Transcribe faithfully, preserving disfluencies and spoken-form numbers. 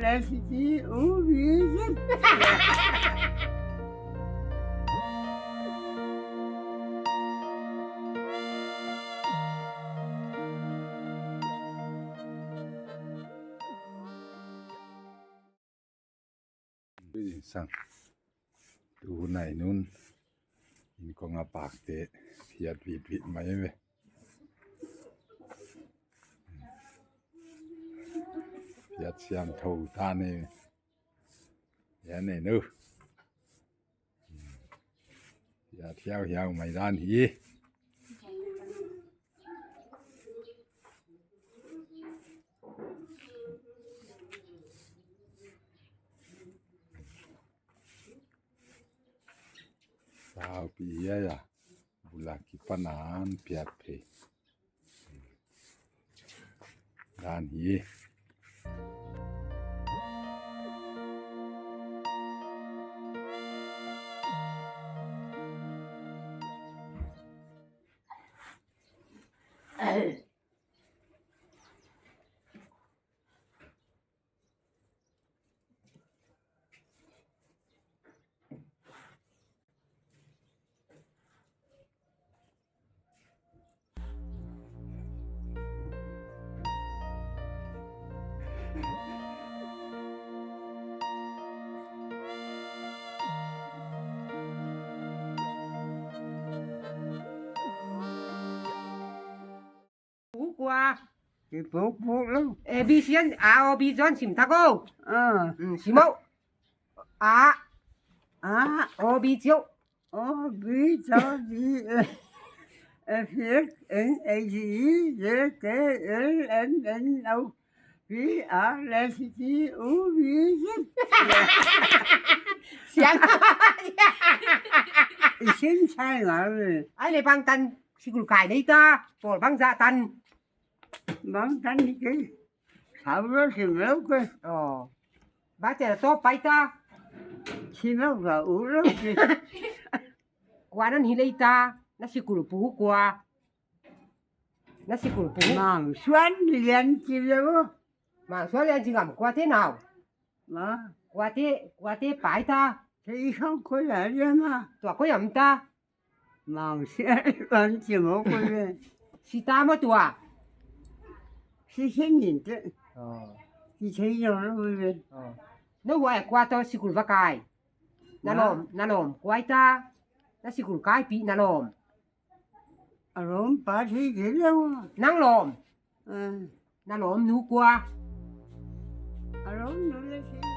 Lesiti ubi. Sang. Tunai nun in kong a pakte phiat vitvit mai ve. Phiat siangthou ta ni. Ya ne nu. Phiat hiauhiau mai dan hi. Tau pi ya ya. Bula kipan a phiat phei dan hi. Pu kua. Ki pu pu lo. A B C an, A O B John sim ta ko. Ah. Hmm, sim o. A. A. O B J O. O B J D F X N A G E J K L M N O P R S T U V Z. Siang. Isin sai ngal. Ai le bang tan. Sikul kai nei ta, pawl bangzah tan. Bang tan ni ke. Sau lo sim lo ke. Oh. Ba te to pai ta. Sim lo ka u lo ke. Kua nan hi lei ta, na sikul pu kua. Na sikul pu. Mang Suan Lian Chi lo. Mang Suan Lian Chi ngam kua te nau. Ma. Kua te, kua te pai ta. Te i khong ko ya ya ma. Tua ko yam ta. Mang Suan Lian Chi mo ko le. Si ta mo tua. Si sen nin te. Oh. Si sen yo lo le. Oh. No wa kua to sikul va kai. Na lom, na lom. Kua ta. Na sikul kai pi na lom. A lawm pa thei kei lou. Nang lawm. Eh. Na lawm nu kua. A lawm nu le thei.